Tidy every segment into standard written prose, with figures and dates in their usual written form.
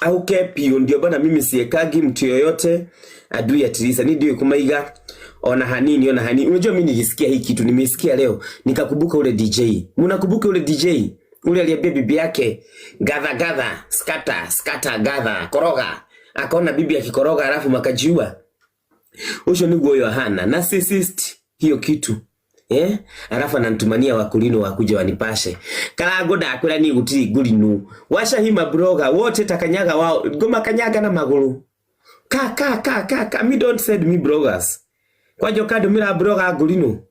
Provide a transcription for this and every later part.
Auke piũ. Ndio bana, mimi siekagi mtu yoyote adui ya Tirisa, ni ndio kumaiga ona hanini ona hanini. Unajua mimi nilisikia hii kitu, nimesikia leo nikakumbuka ule DJ. Mnakumbuka ule DJ ule aliambia bibi yake gather gather scatter scatter gather koroga, akaona bibi akikoroga alafu makajiua. Ucio niguo Yohana narcissist hiyo kitu eh, alafu ananitumania wakulino wakuja wanipashe karango ndakwira ni gutiri ngurinu washa hima blogger wote takanyaga wao ngoma kanyaga na maguru ka ka ka ka ka me don't send me bloggers kwajo kandumira blogger ngurinu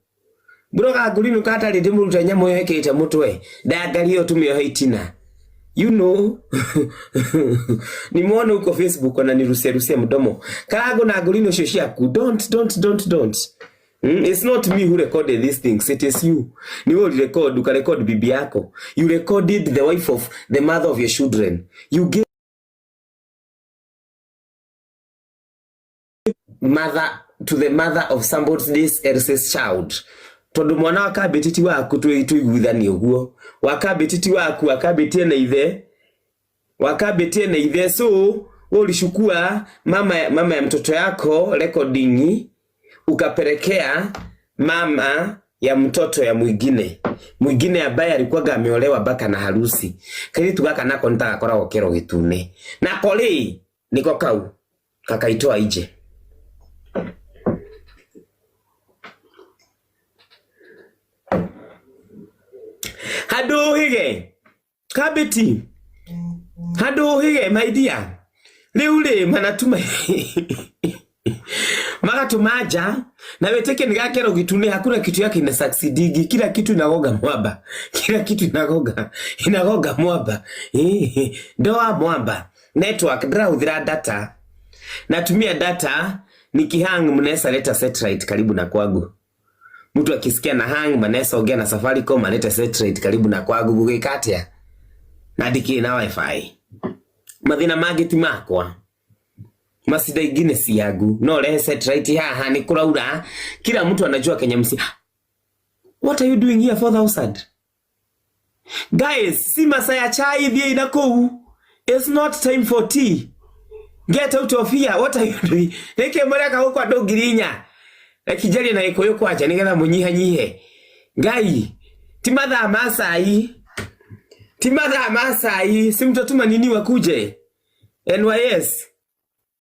blogger ngurinu katari ndimuruta nyamu ĩyo ĩkĩrĩte mutwe ndangario tumiohe itina you know nimuone huko Facebook wananirusia rusia mdomo karango na ngurinu cio ciaku don't don't don't don't. It's not me who recorded these things, it is you. Ni wewe ulirecord, ukarecord bibi yako. You recorded the wife of the mother of your children. You gave mother to the mother of somebody else's child. Tondu mwana wa kambĩti ti waku tuiguithanie ũguo. Wa kambĩti ti waku, wa kambĩti ena ithe. Wa kambĩti ena ithe so wewe ulichukua mama ya mtoto yako recording ukapelekea mama ya mtoto ya mwingine mwingine ambaye alikuwaga ameolewa mpaka na harusi kairitu gaka nako nitagakoragwo kero gitune nako ri niko kau kakaitoa ije handu uhige kabiti handu uhige my dear riu ri manatuma magatuma nja na weteke ni gakero gitune hakuna kitu yake ina succeedigi kila kitu inagoga mwamba kila kitu inagoga inagoga mwamba ndoa mwamba network ndirahuthira data natumia data nikihang mnaweza leta satellite karibu na kwangu mtu akisikia na hang manesa ongea na Safaricom alete satellite karibu na kwangu gugika atia na ndikiri na wifi mathina mangi ti makwa masida ingine si yangu no rehe satellite haha ni kuraura kila mtu anajua Kenya msi what are you doing here 4000 guys si masaa ya chai thie na kuu it's not time for tea get out of here what are you doing niki mureka guku andu 4,000 reke njarie na gikuyu kwanja nigetha munyihanyihe ngai ti mathaa ma cai ti mathaa ma cai si mtatuma nini wakuje NYS